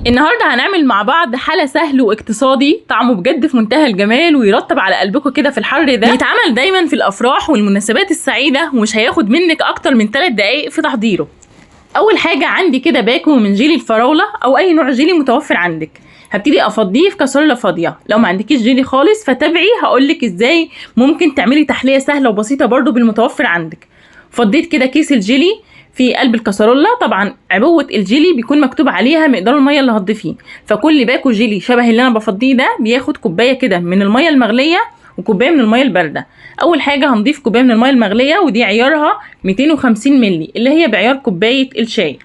النهارده هنعمل مع بعض حلا سهل واقتصادي، طعمه بجد في منتهى الجمال ويرطب على قلبكم كده في الحر ده. بيتعمل دايما في الافراح والمناسبات السعيدة ومش هياخد منك اكتر من 3 دقايق في تحضيره. اول حاجة عندي كده باكو من جيلي الفراوله او اي نوع جيلي متوفر عندك، هبتدي افضيه في كاسرولة فاضية. لو ما عندكيش جيلي خالص فتابعي هقولك ازاي ممكن تعملي تحلية سهلة وبسيطة برده بالمتوفر عندك. فضيت كده كيس الجيلي في قلب الكسرولة. طبعا عبوة الجيلي بيكون مكتوب عليها مقدار المية اللي هتضيفيه، فكل باكو جيلي شبه اللي انا بفضيه ده بياخد كوباية كده من المية المغليه وكوبايه من المية البارده. اول حاجة هنضيف كوباية من المية المغليه ودي عيارها 250 مللي اللي هي بعيار كوباية الشاي.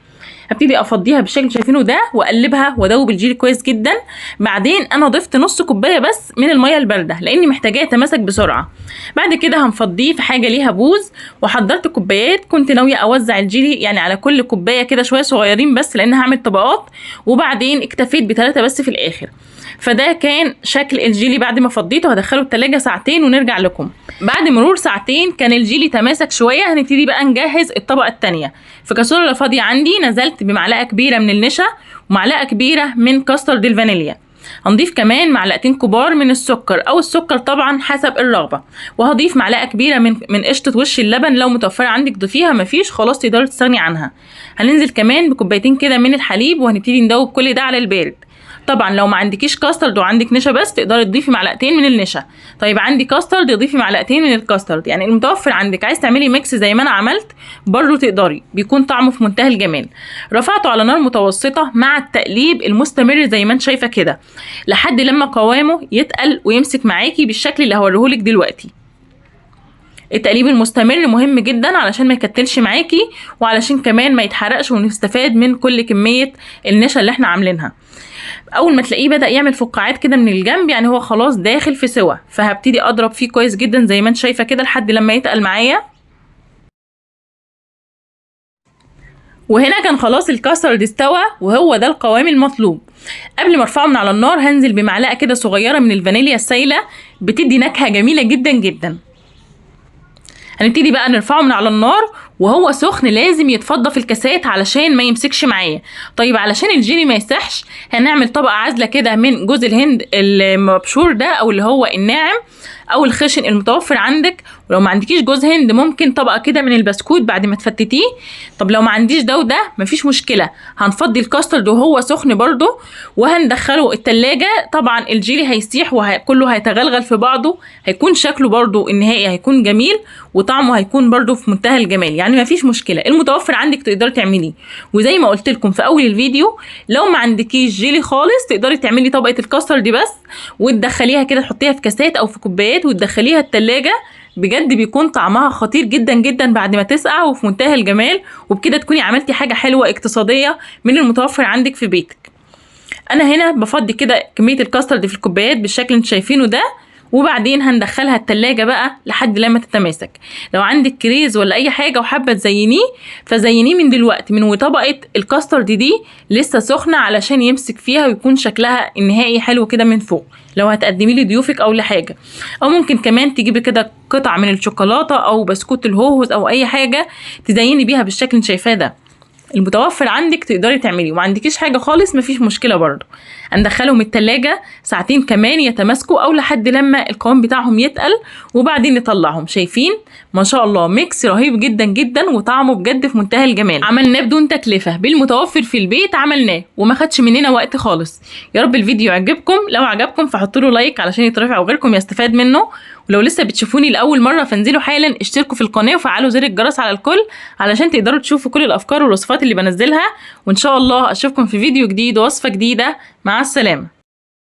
هبتدي افضيها بالشكل اللي شايفينه ده واقلبها وادوب الجيلي كويس جدا. بعدين انا ضفت نص كوباية بس من المية البارده لاني محتاجاه يتماسك بسرعة. بعد كده هنفضيه في حاجة ليها بوز، وحضرت كوبايات كنت ناوية اوزع الجيلي يعني على كل كوباية كده شوية صغيرين بس لان هعمل طبقات، وبعدين اكتفيت ب3 بس في الاخر. فده كان شكل الجيلي بعد ما فضيته. هدخله التلاجة ساعتين ونرجع لكم. بعد مرور ساعتين كان الجيلي تماسك شوية. هنبتدي بقى نجهز الطبقة الثانية. في كاسرولة فاضية عندي نزلت بمعلقه كبيرة من النشا ومعلقة كبيرة من كاسترد الفانيليا. هنضيف كمان معلقتين كبار من السكر او السكر طبعا حسب الرغبة، وهضيف معلقه كبيرة من قشطه وش اللبن لو متوفرة عندك ضيفيها، مفيش خلاص تقدري تستغني عنها. هننزل كمان بكوبايتين كده من الحليب وهنبتدي ندوب كل ده على البارد. طبعا لو ما عندكيش كاسترد وعندك نشا بس تقدري تضيفي معلقتين من النشا. طيب عندي كاسترد تضيفي معلقتين من الكاسترد، يعني المتوفر عندك. عايز تعملي mix زي ما انا عملت برضه تقدري، بيكون طعمه في منتهى الجمال. رفعته على نار متوسطه مع التقليب المستمر زي ما انت شايفه كده لحد لما قوامه يتقل ويمسك معاكي بالشكل اللي هوريهولك دلوقتي. التقليب المستمر مهم جدا علشان ما يكتلش معاكي وعلشان كمان ما يتحرقش ونستفاد من كل كمية النشا اللي احنا عاملينها. اول ما تلاقيه بدأ يعمل فقاعات كده من الجنب يعني هو خلاص داخل في سوا، فهبتدي اضرب فيه كويس جدا زي ما انت شايفه كده لحد لما يتقل معايا. وهنا كان خلاص الكاسترد استوى وهو ده القوام المطلوب. قبل ما ارفعه من على النار هنزل بمعلقه كده صغيرة من الفانيليا السايله، بتدي نكهة جميلة جدا جدا. هنبتدي بقى نرفعه من على النار وهو سخن، لازم يتفضى في الكاسات علشان ما يمسكش معايا. طيب علشان الجيلي ما يسحش هنعمل طبقه عازله كده من جوز الهند المبشور ده او اللي هو الناعم او الخشن المتوفر عندك، ولو ما عندكيش جوز هند ممكن طبقه كده من البسكوت بعد ما تفتتيه. طب لو ما عنديش ده وده مفيش مشكلة، هنفضي الكاسترد وهو سخن برده وهندخله التلاجة. طبعا الجيلي هيسيح وكله هيتغلغل في بعضه، هيكون شكله برده النهائي هيكون جميل وطعمه هيكون برده في منتهى الجمال، يعني مفيش مشكلة، المتوفر عندك تقدري تعمليه. وزي ما قلت لكم في اول الفيديو لو ما عندكيش جيلي خالص تقدري تعملي طبقه الكاسترد دي بس وتدخليها كده، تحطيها في كاسات او في كوبايات وتدخليها التلاجة، بجد بيكون طعمها خطير جدا جدا بعد ما تسقع وفي منتهى الجمال. وبكده تكوني عملتي حاجة حلوة اقتصادية من المتوفر عندك في بيتك. انا هنا بفضي كده كمية الكاسترد في الكوبايات بالشكل اللي انتوا شايفينه ده، وبعدين هندخلها التلاجة بقى لحد لما تتماسك. لو عندك كريز ولا اي حاجة وحابة تزينيه فزينيه من دلوقتي، من وطبقه الكاسترد دي لسه سخنة علشان يمسك فيها ويكون شكلها النهائي حلو كده من فوق لو هتقدميه لضيوفك او لحاجة. او ممكن كمان تجيبي كده قطع من الشوكولاتة او بسكوت الهوهوز او اي حاجة تزيني بيها بالشكل اللي شايفاه ده. المتوفر عندك تقدري تعمليه، وما عندكيش حاجة خالص مفيش مشكلة برضو. هندخلهم التلاجة ساعتين كمان يتماسكوا او لحد لما القوام بتاعهم يتقل وبعدين نطلعهم. شايفين ما شاء الله mix رهيب جدا جدا وطعمه بجد في منتهى الجمال. عملناه بدون تكلفة بالمتوفر في البيت عملناه وما خدش مننا وقت خالص. يا رب الفيديو يعجبكم، لو عجبكم فحطوا له like علشان يترفع وغيركم يستفاد منه. ولو لسه بتشوفوني لاول مرة فانزلوا حالا اشتركوا في القناة وفعلوا زر الجرس على الكل علشان تقدروا تشوفوا كل الافكار والوصفات اللي بنزلها. وان شاء الله اشوفكم في فيديو جديد ووصفه جديدة. مع السلامة.